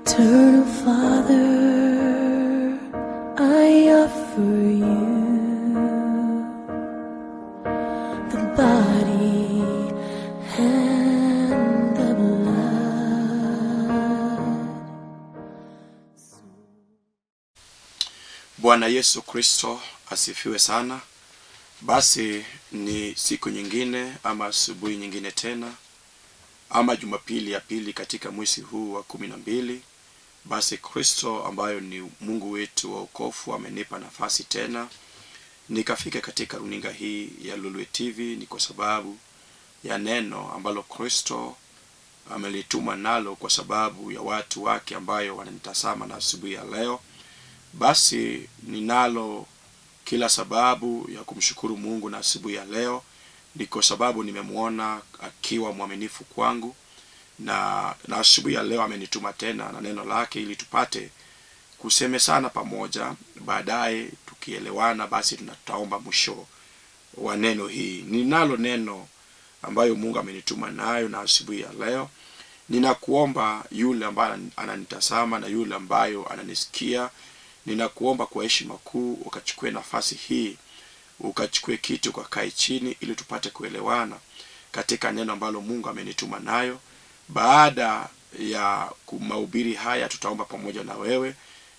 Eternal Father, I offer you the body and the blood. Bwana Yesu Kristo asifiwe sana. Basi ni siku nyingine ama asubuhi nyingine tena ama Jumapili ya pili katika mwezi huu wa 12. Basi Kristo ambayo ni Mungu wetu wa wokovu amenipa nafasi tena nikafika katika runinga hii ya Lolwe TV, ni kwa sababu ya neno ambalo Kristo amelituma nalo kwa sababu ya watu wake ambayo wananitazama na asubuhi ya leo. Basi ninalo kila sababu ya kumshukuru Mungu na asubuhi ya leo ni kwa sababu nimemwona akiwa mwaminifu kwangu, na asubuhi ya leo amenituma tena na neno lake ili tupate kusemesana pamoja. Baadaye tukielewana, basi tutaomba mwisho wa neno hii. Ninalo neno ambayo Mungu amenituma nayo na asubuhi ya leo. Ninakuomba yule ambaye ananitazama na yule ambayo ananisikia, ninakuomba kwa heshima kuu ukachukue nafasi hii, ukachukue kiti, ukakae chini, ili tupate kuelewana katika neno ambalo Mungu amenituma nayo. Baada ya mahubiri haya, tutaomba pamoja na wewe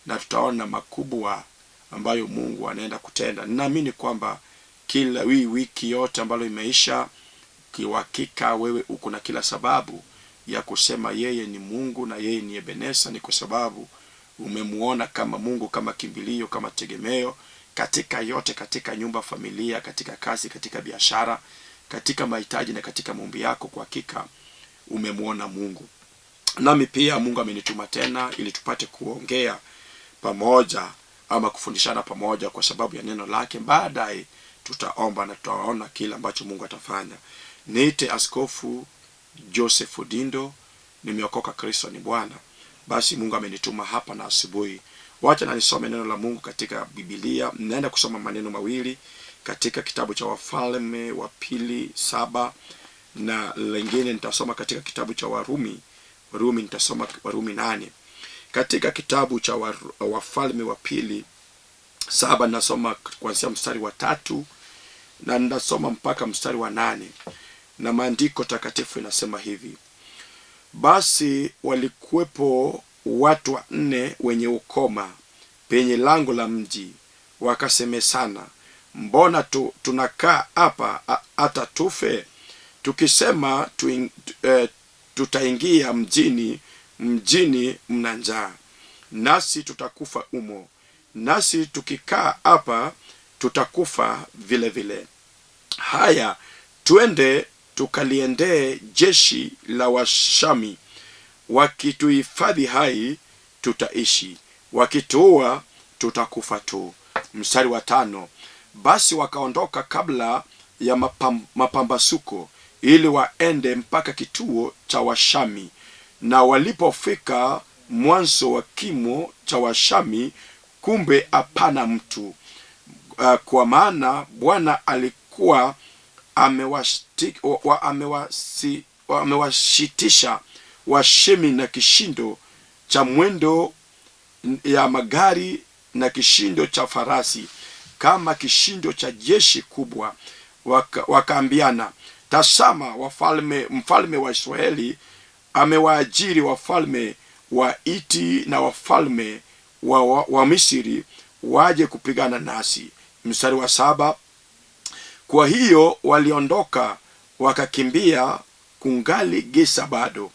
na tutaona makubwa ambayo Mungu anaenda kutenda. Ninaamini kwamba kila hii wiki yote ambalo imeisha, kiuhakika wewe uko na kila sababu ya kusema yeye ni Mungu na yeye ni Ebenesa. Ni kwa sababu umemuona kama Mungu, kama kimbilio, kama tegemeo katika yote, katika nyumba, familia, katika kazi, katika biashara, katika mahitaji na katika maombi yako. Kwa hakika umemuona Mungu. Nami pia Mungu amenituma tena ili tupate kuongea pamoja ama kufundishana pamoja kwa sababu ya neno lake. Baadaye tutaomba na tutaona kile ambacho Mungu atafanya. Niite Askofu Joseph Odindo, nimeokoka, Kristo ni Bwana. Basi Mungu amenituma hapa na asubuhi. Wacha na nisome neno la Mungu katika Biblia. Naenda kusoma maneno mawili katika kitabu cha Wafalme wa Pili 7 na lengine nitasoma katika kitabu cha Warumi. Warumi nitasoma Warumi 8. Katika kitabu cha Wafalme wa Pili 7 nasoma kuanzia mstari wa 3 na ninasoma mpaka mstari wa 8. Na maandiko takatifu inasema hivi: basi walikuwepo watu 4 wenye ukoma penye lango la mji, wakasemesana, mbona tunakaa hapa hata tufe? Tukisema tutaingia mjini, mjini mna njaa, nasi tutakufa umo, nasi tukikaa hapa tutakufa vile vile. Haya, twende tukaliendee jeshi la Washami, wakituhifadhi hai tutaishi, wakituua tutakufa tu. Mstari wa 5, basi wakaondoka kabla ya mapambasuko ili waende mpaka kituo cha Washami. Na walipofika mwanzo wa kimo cha Washami, kumbe hapana mtu, kwa maana Bwana alikuwa amewashitisha Washemi na kishindo cha mwendo ya magari na kishindo cha farasi, kama kishindo cha jeshi kubwa. Wakaambiana, tazama, mfalme wa Israeli amewaajiri wafalme wa Iti na wafalme wa Misri waje kupigana nasi. Mstari wa 7, kwa hiyo waliondoka wakakimbia, kungali giza bado.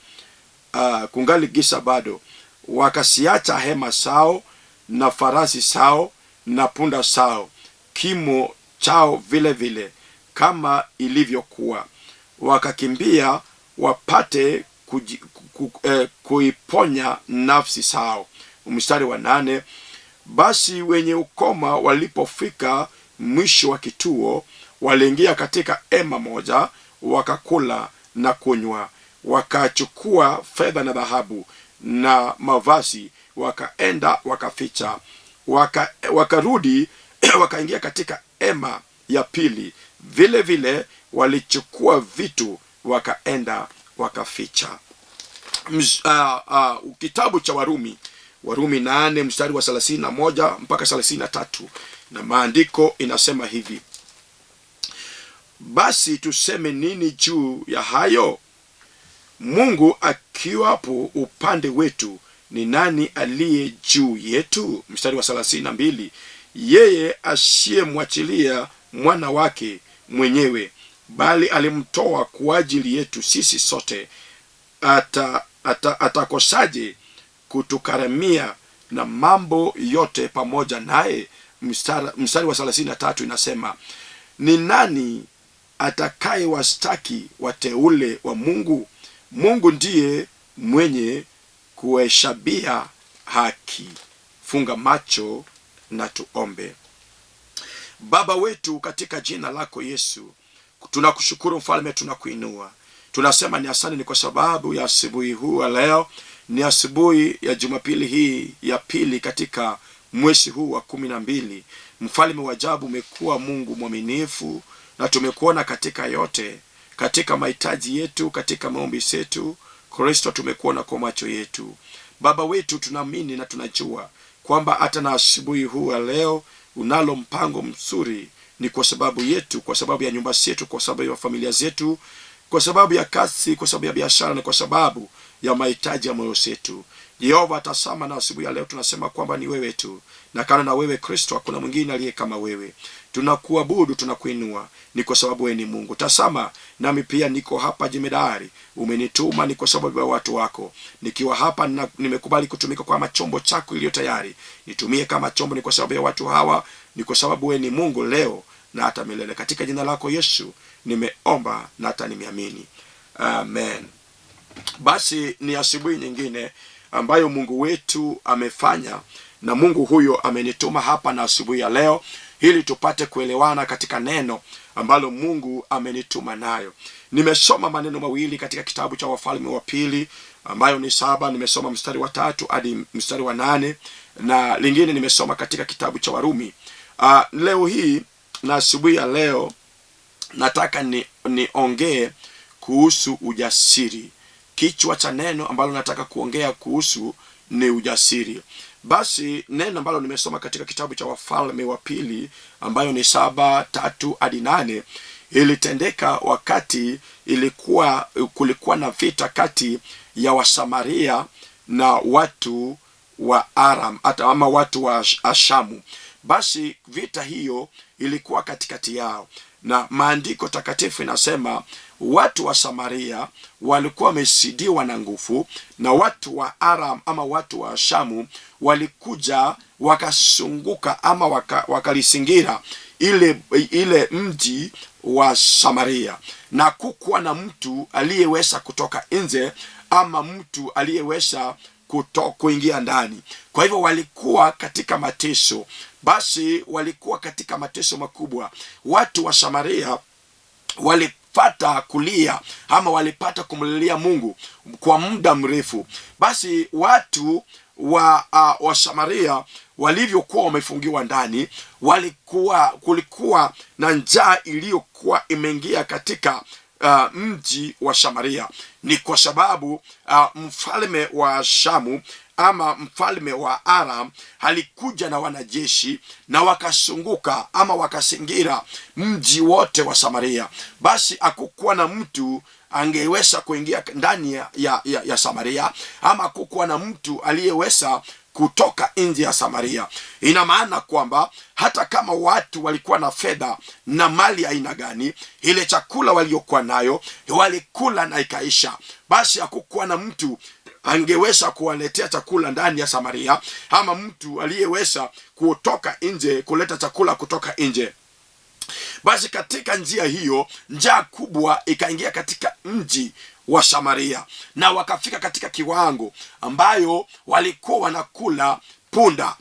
Kungali giza bado, wakasiacha hema zao na farasi zao na punda zao, kimo chao vile vile kama ilivyokuwa, wakakimbia wapate kuiponya nafsi zao. Mstari wa 8, basi wenye ukoma walipofika mwisho wa kituo, waliingia katika hema moja, wakakula na kunywa, wakachukua fedha na dhahabu na mavazi, wakaenda wakaficha. Wakarudi wakaingia katika hema ya pili, vile vile walichukua vitu wakaenda wakaficha. Kitabu cha Warumi, Warumi 8 mstari wa 31 mpaka 33, na maandiko inasema hivi: basi tuseme nini juu ya hayo? Mungu akiwapo upande wetu, ni nani aliye juu yetu? Mstari wa 32, yeye asiyemwachilia mwana wake mwenyewe, bali alimtoa kwa ajili yetu sisi sote, atakosaje kutukaramia na mambo yote pamoja naye? Mstari wa 33 inasema, ni nani atakaye wastaki wateule wa Mungu? Mungu ndiye mwenye kuhesabia haki. Funga macho na tuombe. Baba wetu, katika jina lako Yesu, tunakushukuru Mfalme, tunakuinua, tunasema ni asante, ni kwa sababu ya asubuhi huu ya leo. Ni asubuhi ya Jumapili hii ya pili katika mwezi huu wa 12. Mfalme wa ajabu, umekuwa Mungu mwaminifu na tumekuona katika yote, katika mahitaji yetu, katika maombi yetu. Kristo, tumekuona kwa macho yetu. Baba wetu, tunaamini na tunajua kwamba hata na asubuhi huu ya leo unalo mpango mzuri, ni kwa sababu yetu, kwa sababu ya nyumba zetu, kwa sababu ya familia zetu, kwa sababu ya kazi, kwa sababu ya biashara, na kwa sababu ya mahitaji ya moyo zetu. Yehova, tazama na asubuhi ya leo tunasema kwamba ni wewe tu, na kando na wewe Kristo hakuna mwingine aliye kama wewe. Tunakuabudu, tunakuinua, ni kwa sababu wewe ni Mungu. Tazama, nami pia niko hapa jemedari, umenituma ni kwa sababu ya watu wako. Nikiwa hapa nimekubali kutumika kama chombo chako iliyo tayari, nitumie kama chombo, ni kwa sababu ya watu hawa, ni kwa sababu wewe ni Mungu leo na hata milele. Katika jina lako Yesu nimeomba na hata nimeamini, amen. Basi ni asubuhi nyingine ambayo Mungu wetu amefanya, na Mungu huyo amenituma hapa na asubuhi ya leo ili tupate kuelewana katika neno ambalo Mungu amenituma nayo. Nimesoma maneno mawili katika kitabu cha Wafalme wa Pili ambayo ni 7. Nimesoma mstari wa 3 hadi mstari wa 8, na lingine nimesoma katika kitabu cha Warumi. Leo hii na asubuhi ya leo nataka niongee kuhusu ujasiri. Kichwa cha neno ambalo nataka kuongea kuhusu ni ujasiri. Basi neno ambalo nimesoma katika kitabu cha Wafalme wa Pili ambayo ni 7:3 hadi 8, ilitendeka wakati kulikuwa na vita kati ya Wasamaria na watu wa Aram, hata ama watu wa Ashamu. Basi vita hiyo ilikuwa katikati yao, na maandiko takatifu inasema watu wa Samaria walikuwa wamesidiwa na nguvu, na watu wa Aram ama watu wa Ashamu walikuja wakasunguka ama wakalisingira ile mji wa Samaria, na kukuwa na mtu aliyeweza kutoka nje ama mtu aliyeweza kuingia ndani. Kwa hivyo walikuwa katika mateso. Basi walikuwa katika mateso makubwa. Watu wa Samaria walipata kulia ama walipata kumlilia Mungu kwa muda mrefu. Basi watu wa Samaria walivyokuwa wamefungiwa ndani, kulikuwa na njaa iliyokuwa imeingia katika mji wa Samaria. Ni kwa sababu mfalme wa Shamu ama mfalme wa Aram alikuja na wanajeshi na wakasunguka ama wakasingira mji wote wa Samaria. Basi hakukuwa na mtu angeweza kuingia ndani ya Samaria, ama hakukuwa na mtu aliyeweza kutoka nje ya Samaria. Ina maana kwamba hata kama watu walikuwa na fedha na mali aina gani, ile chakula waliokuwa nayo walikula na ikaisha. Basi hakukuwa na mtu angeweza kuwaletea chakula ndani ya Samaria, ama mtu aliyeweza kutoka nje kuleta chakula kutoka nje. Basi katika njia hiyo njaa kubwa ikaingia katika mji wa Samaria, na wakafika katika kiwango ambayo walikuwa wanakula punda,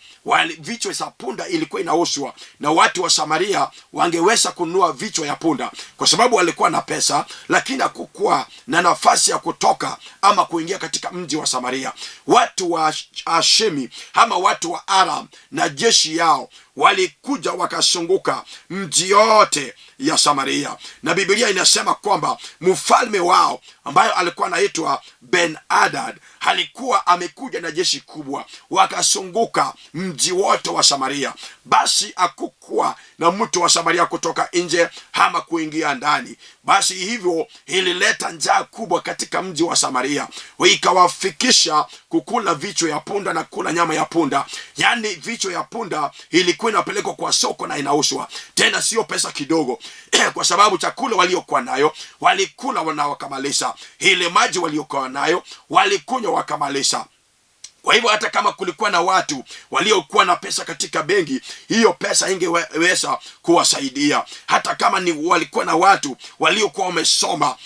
Vichwa za punda ilikuwa inauzwa, na watu wa Samaria wangeweza kununua vichwa ya punda kwa sababu walikuwa na pesa, lakini hakukuwa na nafasi ya kutoka ama kuingia katika mji wa Samaria. Watu wa Ashemi ama watu wa Aram na jeshi yao walikuja wakasunguka mji yote ya Samaria, na Biblia inasema kwamba mfalme wao ambayo alikuwa anaitwa Ben Hadad alikuwa amekuja na jeshi kubwa, wakasunguka mji wote wa Samaria. Basi hakukuwa na mtu wa Samaria kutoka nje ama kuingia ndani. Basi hivyo ilileta njaa kubwa katika mji wa Samaria, ikawafikisha kukula vichwa ya punda na kula nyama ya punda. Yaani vichwa ya punda ilikuwa inapelekwa kwa soko na inauzwa, tena sio pesa kidogo kwa sababu chakula waliokuwa nayo walikula na wakamaliza, ile maji waliokuwa nayo walikunywa wakamaliza. Kwa hivyo hata kama kulikuwa na watu waliokuwa na pesa katika benki, hiyo pesa ingeweza kuwasaidia. Hata kama ni walikuwa na watu waliokuwa wamesoma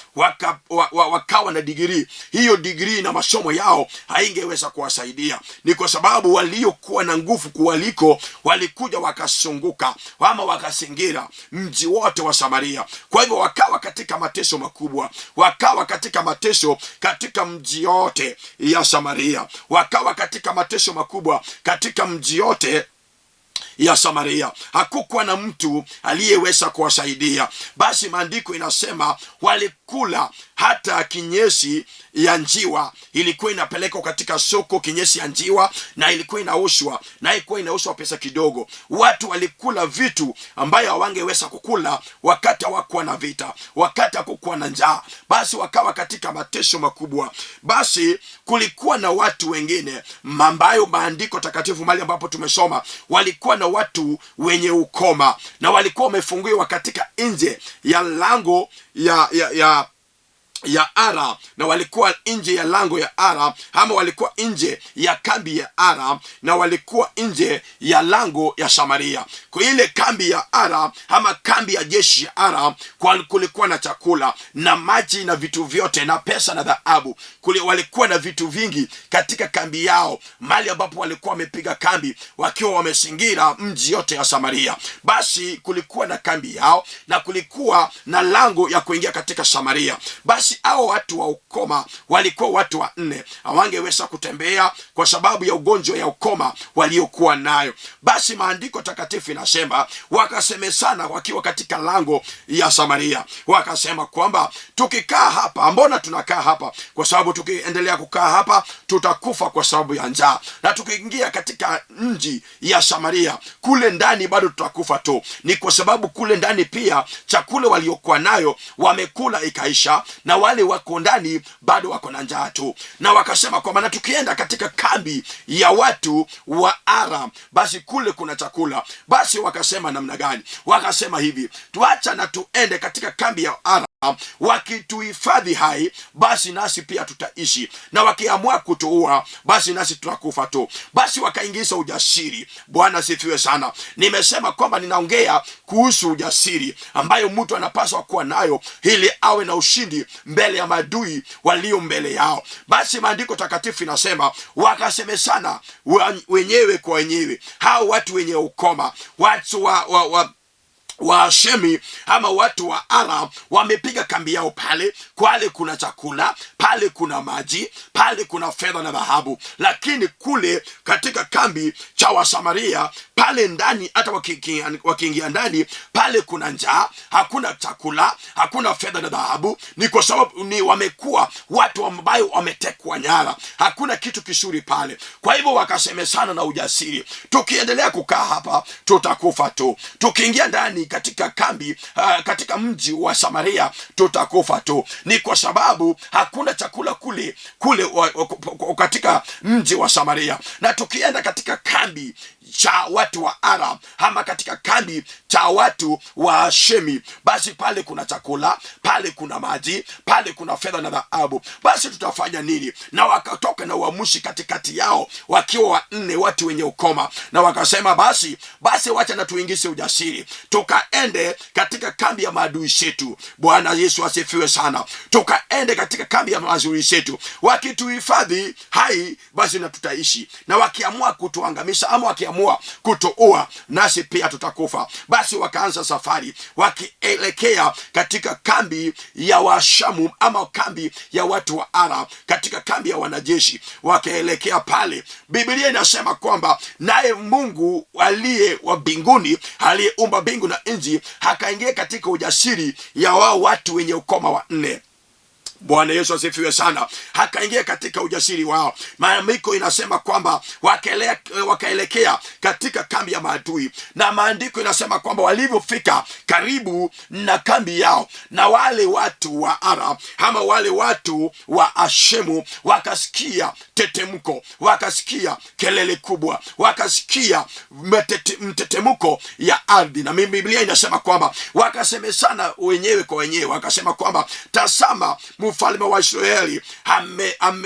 wakawa na digrii, hiyo digrii na masomo yao haingeweza kuwasaidia. Ni kwa sababu waliokuwa na nguvu kuwaliko walikuja wakasunguka ama wakasingira mji wote wa Samaria. Kwa hivyo wakawa katika mateso makubwa, wakawa katika mateso katika mji yote ya Samaria, wakawa katika mateso makubwa katika mji yote ya Samaria. Hakukuwa na mtu aliyeweza kuwasaidia. Basi maandiko inasema walikula hata kinyesi ya njiwa, ilikuwa inapelekwa katika soko, kinyesi ya njiwa, na ilikuwa inauzwa, na ilikuwa inauzwa pesa kidogo. Watu walikula vitu ambayo hawangeweza kukula wakati hawakuwa na vita, wakati hakukuwa na njaa. Basi wakawa katika mateso makubwa. Basi kulikuwa na watu wengine ambayo maandiko takatifu mahali ambapo tumesoma, walikuwa na watu wenye ukoma na walikuwa wamefungiwa katika nje ya lango ya Ara, na walikuwa nje ya lango ya Ara, ama walikuwa nje ya kambi ya Ara, na walikuwa nje ya lango ya Samaria. Kwa ile kambi ya Ara ama kambi ya jeshi ya Ara, kulikuwa na chakula na maji na vitu vyote na pesa na dhahabu. Walikuwa na vitu vingi katika kambi yao, mahali ambapo walikuwa wamepiga kambi wakiwa wamesingira mji yote ya Samaria. Basi kulikuwa na kambi yao na kulikuwa na lango ya kuingia katika Samaria. Basi hao watu wa ukoma walikuwa watu wanne, hawangeweza kutembea kwa sababu ya ugonjwa ya ukoma waliokuwa nayo. Basi maandiko takatifu inasema wakasemesana wakiwa katika lango ya Samaria, wakasema kwamba tukikaa hapa, mbona tunakaa hapa? Kwa sababu tukiendelea kukaa hapa tutakufa kwa sababu ya njaa, na tukiingia katika mji ya Samaria kule ndani bado tutakufa tu. Ni kwa sababu kule ndani pia chakula waliokuwa nayo wamekula ikaisha, na wale wako ndani bado wako na njaa tu. Na wakasema kwa maana tukienda katika kambi ya watu wa Aram, basi kule kuna chakula. Basi wakasema namna gani? Wakasema hivi, tuacha na tuende katika kambi ya Aram, wakituhifadhi hai basi nasi pia tutaishi, na wakiamua kutuua basi nasi tutakufa tu. Basi wakaingiza ujasiri. Bwana asifiwe sana. Nimesema kwamba ninaongea kuhusu ujasiri ambayo mtu anapaswa kuwa nayo ili awe na ushindi mbele ya maadui walio mbele yao. Basi maandiko takatifu inasema wakasemesana wenyewe kwa wenyewe, hao watu wenye ukoma, watu wa Waashemi ama watu wa Aram wamepiga kambi yao pale. Kwale kuna chakula, pale kuna maji, pale kuna fedha na dhahabu, lakini kule katika kambi cha Wasamaria pale ndani, hata wakiingia ndani pale kuna njaa, hakuna chakula, hakuna fedha na dhahabu. Ni kwa sababu ni wamekuwa watu ambayo wametekwa nyara, hakuna kitu kizuri pale. Kwa hivyo wakasemesana na ujasiri, tukiendelea kukaa hapa tutakufa tu, tukiingia ndani katika kambi katika mji wa Samaria tutakufa tu. Ni kwa sababu hakuna chakula kule katika mji wa Samaria, na tukienda katika kambi cha watu wa Aram ama katika kambi cha watu wa Ashemi, basi pale kuna chakula, pale kuna maji, pale kuna fedha na dhahabu, basi tutafanya nini? Na wakatoka na uamuzi katikati yao wakiwa wanne, watu wenye ukoma, na wakasema basi wacha na tuingize ujasiri, tukaende katika kambi ya maadui zetu. Bwana Yesu asifiwe sana. Tukaende katika kambi ya maadui zetu, wakituhifadhi hai basi na tutaishi, na wakiamua kutuangamisha ama wakiamua wakiamua kutuua nasi pia tutakufa. Basi wakaanza safari wakielekea katika kambi ya Washamu ama kambi ya watu wa Ara, katika kambi ya wanajeshi wakaelekea pale. Biblia inasema kwamba naye Mungu aliye wa mbinguni aliyeumba mbingu na nchi akaingia katika ujasiri ya wao watu wenye ukoma wa nne. Bwana Yesu asifiwe sana. Akaingia katika ujasiri wao. Maandiko inasema kwamba wakaelekea katika kambi ya maadui, na maandiko inasema kwamba walivyofika karibu na kambi yao, na wale watu wa Ara ama wale watu wa Ashemu wakasikia tetemko, wakasikia kelele kubwa, wakasikia mtetemko ya ardhi, na Biblia inasema kwamba wakasemesana wenyewe kwa wenyewe, wakasema kwamba tazama, mfalme wa Israeli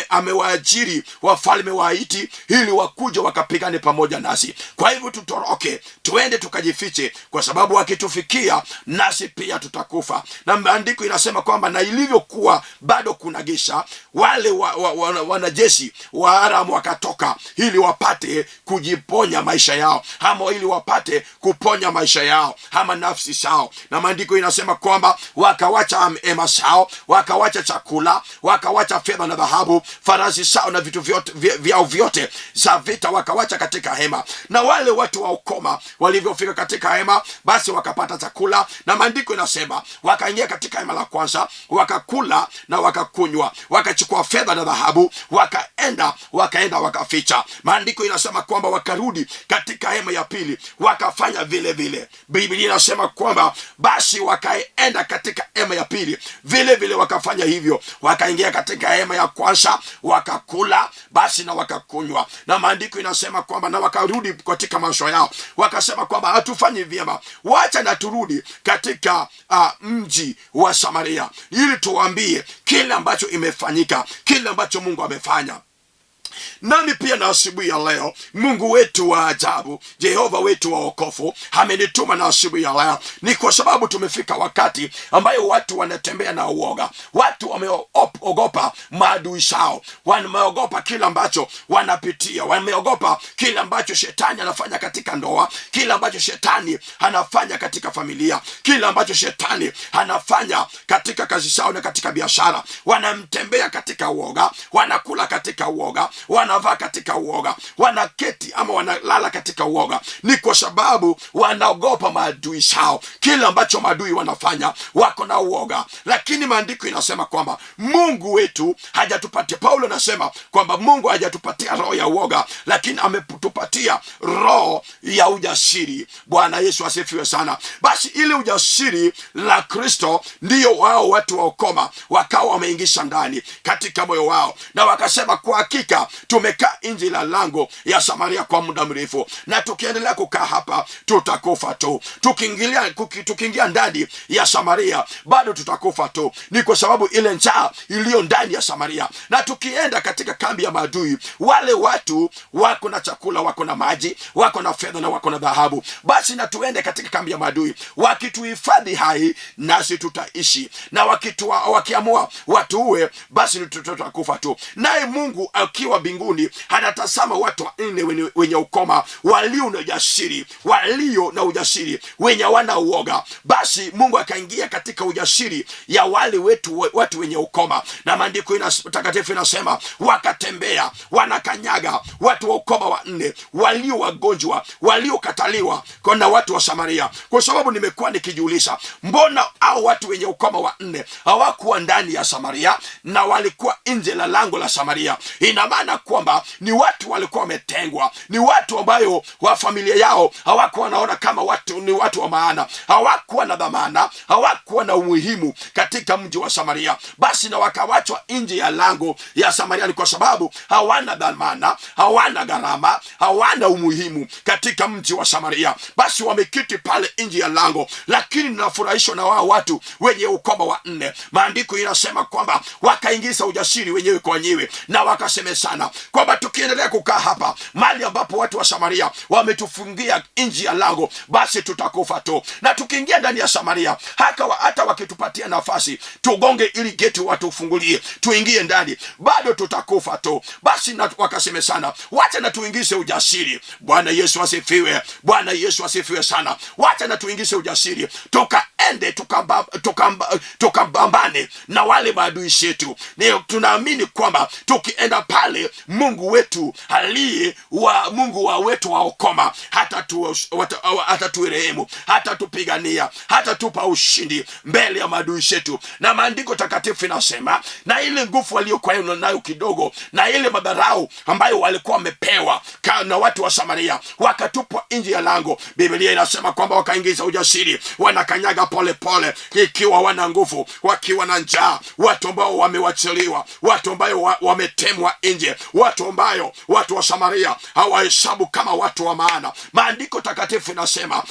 amewaajiri wafalme wa Haiti ili wakuja wakapigane pamoja nasi. Kwa hivyo tutoroke, tuende tukajifiche, kwa sababu wakitufikia nasi pia tutakufa. Na maandiko inasema kwamba na ilivyokuwa bado kuna gisha, wale wanajeshi wa Aramu wakatoka ili wapate kujiponya maisha yao, ama ili wapate kuponya maisha yao ama nafsi zao. Na maandiko inasema kwamba wakawacha hema zao, wakawacha chakula, wakawacha fedha na dhahabu, farasi zao na vitu vyote vyao vyote za vita wakawacha katika hema. Na wale watu wa ukoma walivyofika katika hema, basi wakapata chakula, na maandiko inasema wakaingia katika hema la kwanza, wakakula na wakakunywa, wakachukua fedha na dhahabu, wakaenda wakaficha. Maandiko inasema kwamba wakarudi katika hema ya pili, wakafanya vile vile. Biblia inasema kwamba basi wakaenda katika hema ya pili vile vile wakafanya hivyo, wakaingia katika hema ya kwanza wakakula basi na wakakunywa. Na maandiko inasema kwamba na wakarudi katika maisha yao, wakasema kwamba hatufanyi vyema, wacha na turudi katika mji wa Samaria ili tuwaambie kile ambacho imefanyika, kile ambacho Mungu amefanya. Nami pia na asubuhi ya leo, Mungu wetu wa ajabu, Jehova wetu wa wokovu amenituma na asubuhi ya leo, ni kwa sababu tumefika wakati ambayo watu wanatembea na uoga. Watu wameogopa maadui zao, wameogopa kila ambacho wanapitia, wameogopa kila ambacho shetani anafanya katika ndoa, kila ambacho shetani anafanya katika familia, kila ambacho shetani anafanya katika kazi zao na katika biashara. Wanamtembea katika uoga, wanakula katika uoga, wanavaa katika uoga, wanaketi ama wanalala katika uoga. Ni kwa sababu wanaogopa maadui zao, kila ambacho maadui wanafanya wako na uoga. Lakini maandiko inasema kwamba Mungu wetu hajatupatia, Paulo anasema kwamba Mungu hajatupatia roho ya uoga, lakini ametupatia roho ya ujasiri. Bwana Yesu asifiwe sana. Basi ile ujasiri la Kristo ndiyo wao watu wa ukoma wakawa wameingisha ndani katika moyo wao, na wakasema kwa hakika tumekaa nje la lango ya Samaria kwa muda mrefu, na tukiendelea kukaa hapa tutakufa tu. Tukiingia ndani ya Samaria bado tutakufa tu. Ni kwa sababu ile njaa iliyo ndani ya Samaria. Na tukienda katika kambi ya maadui, wale watu wako na chakula, wako na maji, wako na fedha na wako na dhahabu. Basi na tuende katika kambi ya maadui, wakituhifadhi hai nasi tutaishi, na wakiamua watuue basi tutakufa tu. Naye Mungu akiwa mbinguni anatazama watu wanne wenye ukoma, walio na ujasiri, walio na ujasiri, wenye hawana uoga. Basi Mungu akaingia katika ujasiri ya wale watu wenye ukoma, na maandiko takatifu inasema wakatembea, wanakanyaga watu wa ukoma wanne, walio wagonjwa, waliokataliwa na watu wa Samaria. Kwa sababu nimekuwa nikijiuliza, mbona hao watu wenye ukoma wanne hawakuwa ndani ya Samaria na walikuwa nje la lango la Samaria? Ina maana kwamba ni watu walikuwa wametengwa, ni watu ambayo wa familia yao hawakuwa wanaona kama watu ni watu wa maana, hawakuwa na dhamana, hawakuwa na umuhimu katika mji wa Samaria. Basi na wakawachwa nje ya lango ya Samaria, ni kwa sababu hawana dhamana, hawana gharama, hawana umuhimu katika mji wa Samaria. Basi wameketi pale nje ya lango. Lakini ninafurahishwa na wao watu wenye ukoma wa nne. Maandiko inasema kwamba wakaingiza ujasiri wenyewe kwa wenyewe na wakasemesana. Wakasemesana kwamba tukiendelea kukaa hapa mahali ambapo watu wa Samaria wametufungia nje ya lango, basi tutakufa tu, na tukiingia ndani ya Samaria hata wakitupatia nafasi tugonge ili geti watufungulie tuingie ndani, bado tutakufa tu. Basi na wakasemesana, wacha na tuingize ujasiri. Bwana Yesu asifiwe! Bwana Yesu asifiwe sana. Wacha na tuingize ujasiri, tukaende tukapambane na wale maadui zetu. Tunaamini kwamba tukienda pale, Mungu wetu aliye wa Mungu wa wetu wa ukoma hata tuirehemu, hata tupigania, hata tupa ushindi mbele ya maadui zetu. Na maandiko takatifu inasema, na ile nguvu waliokuwa nayo kidogo na ile madharau ambayo walikuwa wamepewa na watu wa Samaria, wakatupwa nje ya lango. Biblia inasema kwamba wakaingiza ujasiri, wanakanyaga polepole, ikiwa wana nguvu, wakiwa na njaa, watu ambao wamewachiliwa, watu ambayo wametemwa nje, watu ambayo watu wa Samaria hawahesabu kama watu wa maana. Maandiko takatifu inasema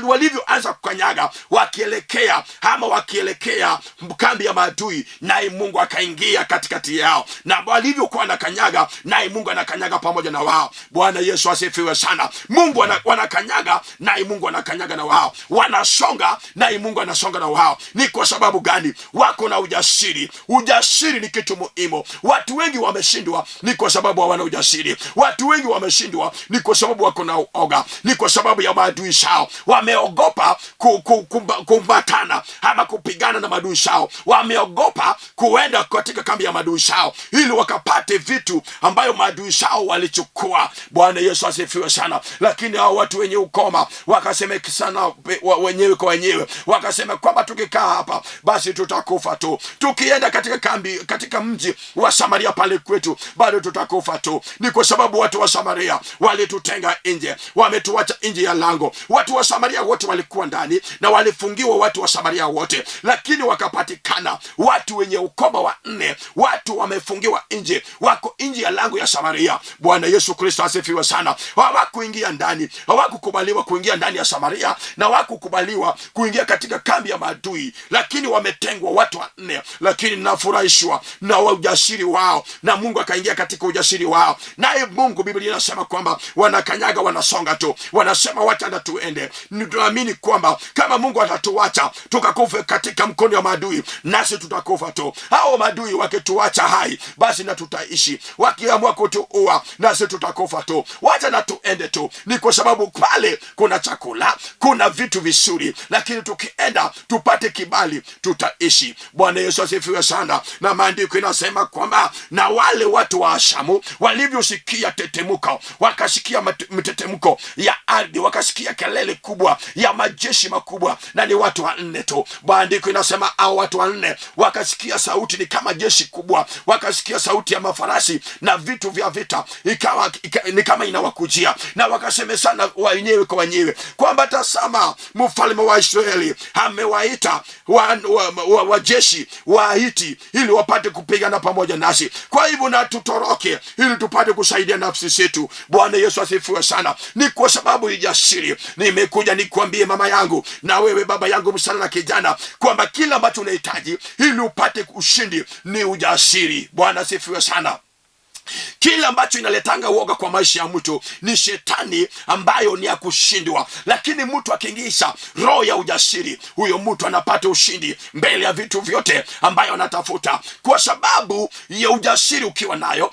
walivyoanza kukanyaga wakielekea ama wakielekea kambi ya maadui, naye Mungu akaingia katikati yao, na walivyokuwa wanakanyaga, naye Mungu anakanyaga pamoja na wao. Bwana Yesu asifiwe sana. Mungu wanakanyaga, naye Mungu anakanyaga na wao, wanasonga, naye Mungu anasonga na wao. Ni kwa sababu gani? Wako na ujasiri. Ujasiri ni kitu muhimu. Watu wengi wameshindwa ni kwa sababu hawana ujasiri. Watu wengi wameshindwa ni kwa sababu wako na uoga, ni kwa sababu ya maadui zao. Wameogopa kumbatana ama kupigana na maadui zao, wameogopa kuenda katika kambi ya maadui zao ili wakapate vitu ambayo maadui zao walichukua. Bwana Yesu asifiwe sana. Lakini hao watu wenye ukoma wakasemekana wenyewe kwa wenyewe, wakasema kwamba tukikaa hapa basi tutakufa tu, tukienda katika kambi, katika mji wa Samaria pale kwetu bado tutakufa tu. Ni kwa sababu watu wa Samaria walitutenga nje, wametuacha nje ya lango. Watu wa Samaria wote walikuwa ndani na walifungiwa watu wa Samaria wote, lakini wakapatikana watu wenye ukoma wanne, watu wamefungiwa nje, wako nje ya lango ya Samaria. Bwana Yesu Kristo asifiwe sana. Hawakuingia ndani, hawakukubaliwa kuingia ndani ya Samaria na hawakukubaliwa kuingia katika kambi ya maadui, lakini wametengwa watu wanne. Lakini nafurahishwa na ujasiri wao, na Mungu akaingia katika ujasiri wao, naye Mungu, Biblia inasema kwamba wanakanyaga, wanasonga tu, wanasema wacha na tuende. Tunaamini kwamba kama Mungu atatuacha tukakufa katika mkono wa maadui, nasi tutakufa tu. Hao maadui wakituacha hai, basi na tutaishi, wakiamua kutuua, nasi tutakufa tu. Wacha na tuende tu, ni kwa sababu pale kuna chakula, kuna vitu vizuri, lakini tukienda tupate kibali, tutaishi. Bwana Yesu asifiwe sana. Na maandiko inasema kwamba na wale watu wa Ashamu walivyosikia tetemko, wakasikia mtetemko ya ardhi, wakasikia kelele kubwa ya majeshi makubwa, na ni watu wanne tu. Maandiko inasema hao watu wanne wakasikia sauti ni kama jeshi kubwa, wakasikia sauti ya mafarasi na vitu vya vita, ikawa ni kama inawakujia, na wakasemesana wenyewe kwa wenyewe kwamba tazama, mfalme wa Israeli amewaita wajeshi wa Hiti ili wapate kupigana pamoja nasi. Kwa hivyo na tutoroke ili tupate kusaidia nafsi zetu. Bwana Yesu asifiwe sana. Ni kwa sababu ijasiri nimekuja nikuambie mama yangu na wewe baba yangu, msichana na kijana, kwamba kila ambacho unahitaji ili upate ushindi ni ujasiri. Bwana asifiwe sana. Kila ambacho inaletanga uoga kwa maisha ya mtu ni shetani ambayo ni ya kushindwa, lakini mtu akiingisha roho ya ujasiri, huyo mtu anapata ushindi mbele ya vitu vyote ambayo anatafuta, kwa sababu ya ujasiri. Ukiwa nayo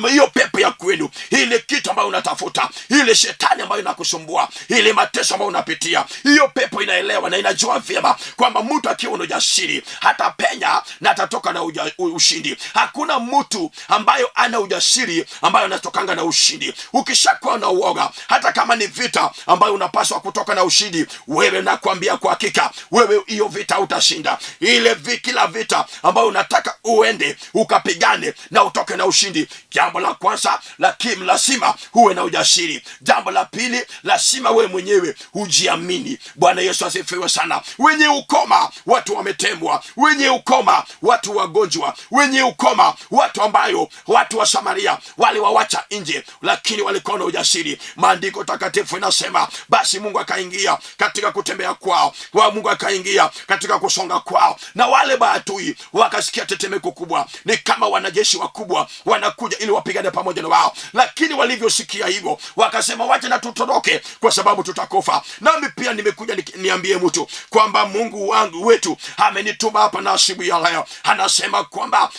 hiyo pepo ya kwenu, ile kitu ambayo unatafuta, ile shetani ambayo inakusumbua, ile mateso ambayo unapitia, hiyo pepo inaelewa na inajua vyema kwamba mtu akiwa na ujasiri hatapenya na atatoka na ushindi. Hakuna mtu ambayo ana ujasiri ambayo anatokanga na ushindi. Ukishakuwa na uoga, hata kama ni vita ambayo unapaswa kutoka na ushindi, wewe nakwambia kwa hakika, wewe hiyo vita utashinda. Ile kila vita ambayo unataka uende ukapigane na utoke na ushindi, jambo la kwanza lakini lazima uwe na ujasiri. Jambo la pili, lazima wewe mwenyewe ujiamini. Bwana Yesu asifiwe sana. Wenye ukoma watu wametemwa, wenye ukoma watu wagonjwa, wenye ukoma, watu ambayo watu wa Samaria waliwawacha nje, lakini walikuwa na ujasiri. Maandiko takatifu inasema basi Mungu akaingia katika kutembea kwao, wa Mungu akaingia katika kusonga kwao, na wale maadui wakasikia tetemeko kubwa, ni kama wanajeshi wakubwa wanakuja ili wapigane pamoja na wao. Lakini walivyosikia hivyo wakasema, wacha na tutoroke, kwa sababu tutakufa. Nami pia nimekuja niambie mtu kwamba Mungu wangu wetu amenituma hapa na asubuhi ya leo, anasema kwamba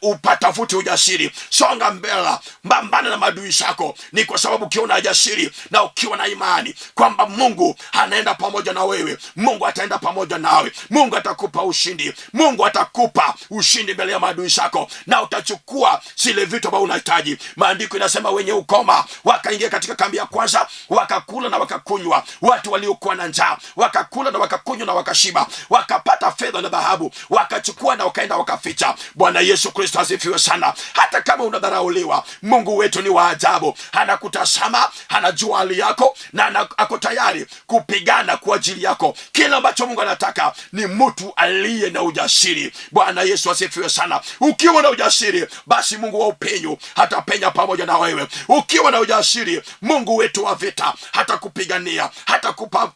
upatafute ujasiri, songa mbele, pambana na maadui zako. Ni kwa sababu ukiwa na ujasiri na ukiwa na imani kwamba Mungu anaenda pamoja na wewe, Mungu ataenda pamoja nawe, Mungu atakupa ushindi, Mungu atakupa ushindi mbele ya maadui zako, na utachukua zile vitu ambavyo unahitaji. Maandiko inasema wenye ukoma wakaingia katika kambi ya kwanza, wakakula na wakakunywa. Watu waliokuwa na njaa wakakula na wakakunywa na wakashiba, wakapata fedha na dhahabu, wakachukua na wakaenda wakaficha. Bwana Yesu Kristo asifiwe sana. Hata kama unadharauliwa, Mungu wetu ni wa ajabu, anakutazama, anajua hali yako na ako tayari kupigana kwa ajili yako. Kila ambacho Mungu anataka ni mtu aliye na ujasiri. Bwana Yesu asifiwe sana. Ukiwa na ujasiri, basi Mungu wa upenyo hatapenya pamoja na wewe. Ukiwa na ujasiri, Mungu wetu wa vita hatakupigania,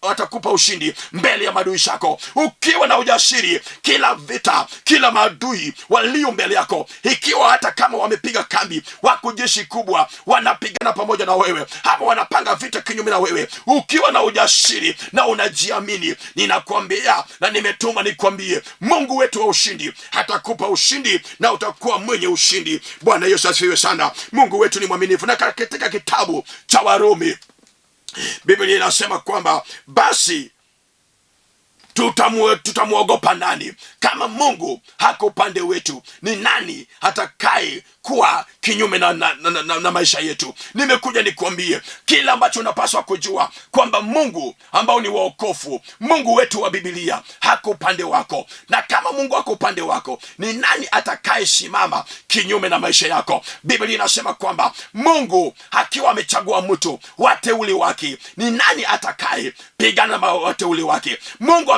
hatakupa ushindi mbele ya maadui zako. Ukiwa na ujasiri, kila vita, kila maadui walio mbele yako, ikiwa hata kama wamepiga kambi, wako jeshi kubwa, wanapigana pamoja na wewe, ama wanapanga vita kinyume na wewe, ukiwa na ujasiri na unajiamini, ninakwambia na nimetuma nikwambie, Mungu wetu wa ushindi hatakupa ushindi na utakuwa mwenye ushindi. Bwana Yesu asifiwe sana. Mungu wetu ni mwaminifu. Na katika kitabu cha Warumi Biblia inasema kwamba basi tutamwogopa nani? Kama Mungu hako upande wetu, ni nani atakaye kuwa kinyume na maisha yetu? Nimekuja nikuambie kila ambacho unapaswa kujua kwamba Mungu ambao ni waokofu, Mungu wetu wa Biblia hako upande wako, na kama Mungu hako upande wako, ni nani atakayesimama kinyume na maisha yako? Biblia inasema kwamba Mungu akiwa amechagua mtu, wateule wake, ni nani atakaye pigana na wateule wake? Mungu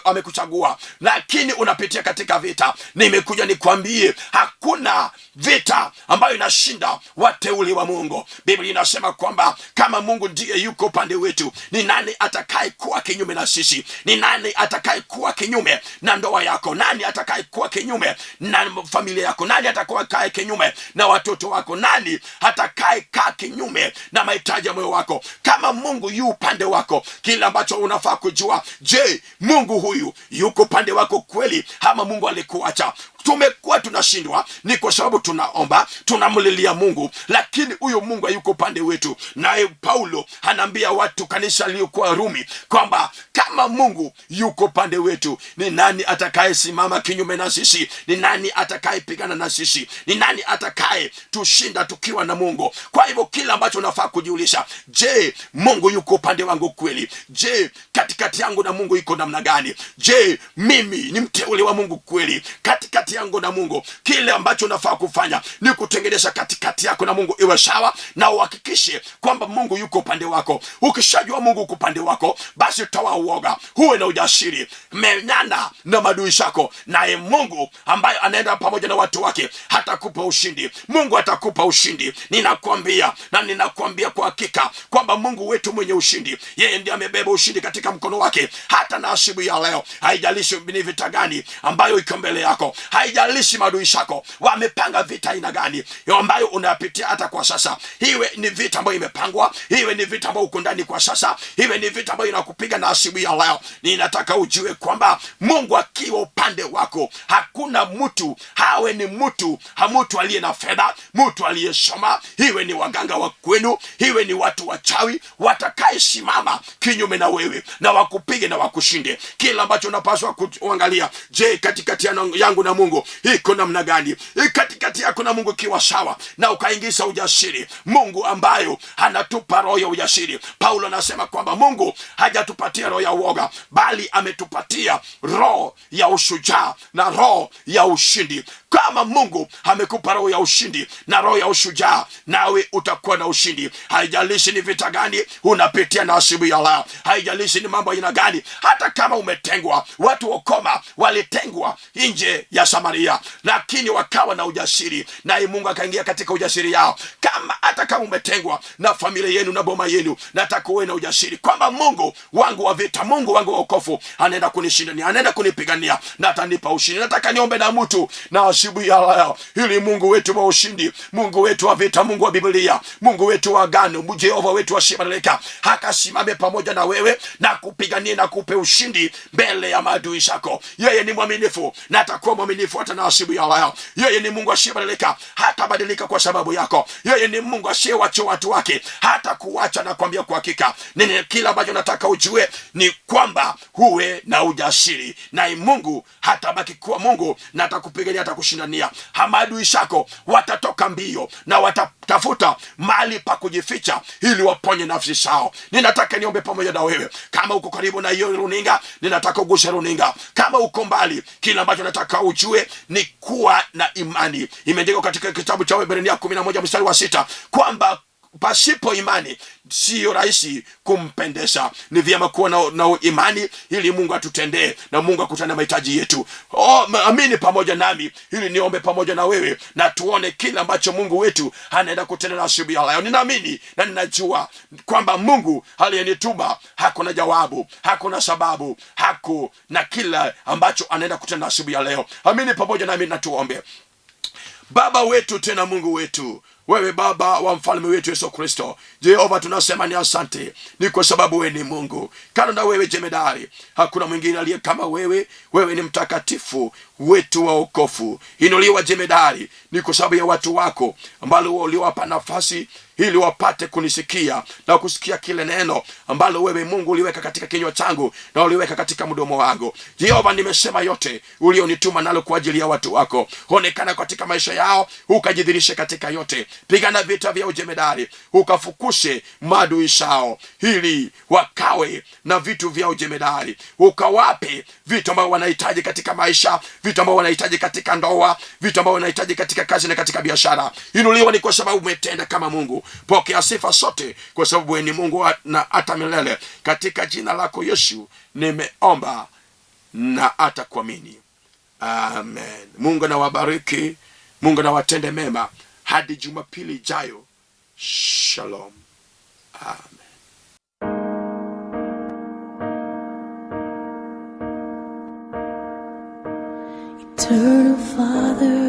amekuchagua, lakini unapitia katika vita. Nimekuja nikwambie hakuna vita ambayo inashinda wateule wa Mungu. Biblia inasema kwamba kama Mungu ndiye yuko upande wetu, ni nani atakaye kuwa kinyume na sisi? Ni nani atakaye kuwa kinyume na ndoa yako? Nani atakaye kuwa kinyume na familia yako? Nani atakaye kinyume na watoto wako? Nani atakaye kaa kinyume na mahitaji ya moyo wako? Kama Mungu yu upande wako, kila ambacho unafaa kujua, je, Mungu huyu yuko upande wako kweli, ama Mungu alikuacha? Tumekuwa tunashindwa ni kwa sababu tunaomba, tunamlilia Mungu, lakini huyo Mungu hayuko upande wetu. Naye Paulo anaambia watu kanisa aliyokuwa Rumi kwamba kama Mungu yuko upande wetu, ni nani atakayesimama kinyume na sisi? Ni nani atakayepigana na sisi? Ni nani atakaye tushinda tukiwa na Mungu? Kwa hivyo kila ambacho unafaa kujiuliza, je, Mungu yuko upande wangu kweli? Je, katikati yangu na Mungu iko namna gani? Je, mimi ni mteule wa Mungu kweli? Katikati yangu na Mungu, kile ambacho unafaa kufanya ni kutengeneza katikati yako na Mungu iwe sawa, na uhakikishe kwamba Mungu yuko upande wako. Ukishajua Mungu yuko upande wako, basi toa uoga, huwe na ujasiri, menyana na maadui zako, naye Mungu ambaye anaenda pamoja na watu wake hatakupa ushindi. Mungu atakupa ushindi. Ninakwambia na ninakwambia kwa hakika kwamba Mungu wetu mwenye ushindi, yeye ndiye amebeba ushindi katika mkono wake hata na asubuhi ya leo. Haijalishi ni vita gani ambayo iko mbele yako, haijalishi maadui zako wamepanga vita aina gani ambayo unapitia hata kwa sasa, iwe ni vita ambayo imepangwa, iwe ni vita ambayo uko ndani kwa sasa, iwe ni vita ambayo inakupiga na asubuhi ya leo, ninataka ujue kwamba Mungu akiwa upande wako, hakuna mtu, hawe ni mtu, mtu aliye na fedha, mtu aliyesoma, iwe ni waganga wa kwenu, iwe ni watu wachawi watakayesimama kinyume na wewe na wakupige na wakushinde. Kila ambacho unapaswa kuangalia, je, katikati yangu na Mungu iko namna gani? Katikati yako na Mungu ikiwa sawa, na ukaingiza ujasiri, Mungu ambayo anatupa roho ya ujasiri. Paulo anasema kwamba Mungu hajatupatia roho ya uoga, bali ametupatia roho ya ushujaa na roho ya ushindi. Kama Mungu amekupa roho ya ushindi na roho ya ushujaa, nawe utakuwa na ushindi. Haijalishi ni vita gani unapitia na asubuhi ya leo, haijalishi ni mambo aina gani, hata kama umetengwa. Watu wa Ukoma walitengwa nje ya Samaria, lakini wakawa na ujasiri, naye Mungu akaingia katika ujasiri yao. Kama hata kama umetengwa na familia yenu na boma yenu, nataka uwe na ujasiri kwamba Mungu wangu wa vita, Mungu wangu wa wokovu anaenda kunishindania, anaenda kunipigania na atanipa ushindi. Nataka niombe na mtu na asubuhi ya leo, ili Mungu wetu wa ushindi, Mungu wetu wa vita, Mungu wa Biblia, Mungu wetu wa agano, Jehova wetu asiyebadilika, akasimame pamoja na wewe na kupigania na kupe ushindi mbele ya maadui zako. Yeye ni mwaminifu na atakuwa mwaminifu hata na asubuhi ya leo. Yeye ni Mungu asiyebadilika, hatabadilika kwa sababu yako. Yeye ni Mungu asiyewacha watu wake, hata kuacha. Na kuambia kwa hakika, nini kila ambacho nataka ujue ni kwamba huwe na ujasiri, naye Mungu hatabaki kuwa Mungu na atakupigania, atakushindania. Maadui zako watatoka mbio na watatafuta mahali pa kujificha ili waponye nafsi zao. Ninataka niombe pamoja na wewe. Kama uko karibu na hiyo runinga, ninataka uguse runinga. Kama uko mbali, kila ambacho nataka ujue ni kuwa na imani. Imeandikwa katika kitabu cha Waebrania 11 mstari wa 6 kwamba pasipo imani siyo rahisi kumpendeza. Ni vyema kuwa na imani ili Mungu atutendee na Mungu akutane mahitaji yetu. Amini pamoja nami ili niombe pamoja na wewe na tuone kila ambacho Mungu wetu anaenda kutenda na asubuhi ya leo. Ninaamini na ninajua kwamba Mungu aliyenituma hakuna jawabu, hakuna sababu, hakuna kila ambacho anaenda kutenda asubuhi ya leo. Amini pamoja nami na tuombe. Baba wetu tena Mungu wetu, wewe Baba wa mfalme wetu Yesu Kristo, Jehova, tunasema ni asante, ni kwa sababu wewe ni Mungu. Kando na wewe jemedari, hakuna mwingine aliye kama wewe. Wewe ni mtakatifu wetu wa wokovu. Inuliwa jemedari, ni kwa sababu ya watu wako ambalo uliwapa nafasi ili wapate kunisikia na kusikia kile neno ambalo wewe Mungu uliweka katika kinywa changu na uliweka katika mdomo wangu. Jehova, nimesema yote ulionituma nalo kwa ajili ya watu wako. Onekana katika maisha yao, ukajidhihirishe katika yote. Pigana vita vya ujemedari, ukafukushe maadui zao, ili wakawe na vitu vya ujemedari. Ukawape vitu ambavyo wanahitaji katika maisha, vitu ambavyo wanahitaji katika ndoa, vitu ambavyo wanahitaji katika kazi na katika biashara. Inuliwa ni kwa sababu umetenda kama Mungu. Pokea sifa sote kwa sababu wewe ni Mungu na hata milele. Katika jina lako Yesu nimeomba na hata kuamini. Amen. Mungu anawabariki, Mungu anawatende mema hadi Jumapili ijayo. Shalom. Amen. Eternal Father,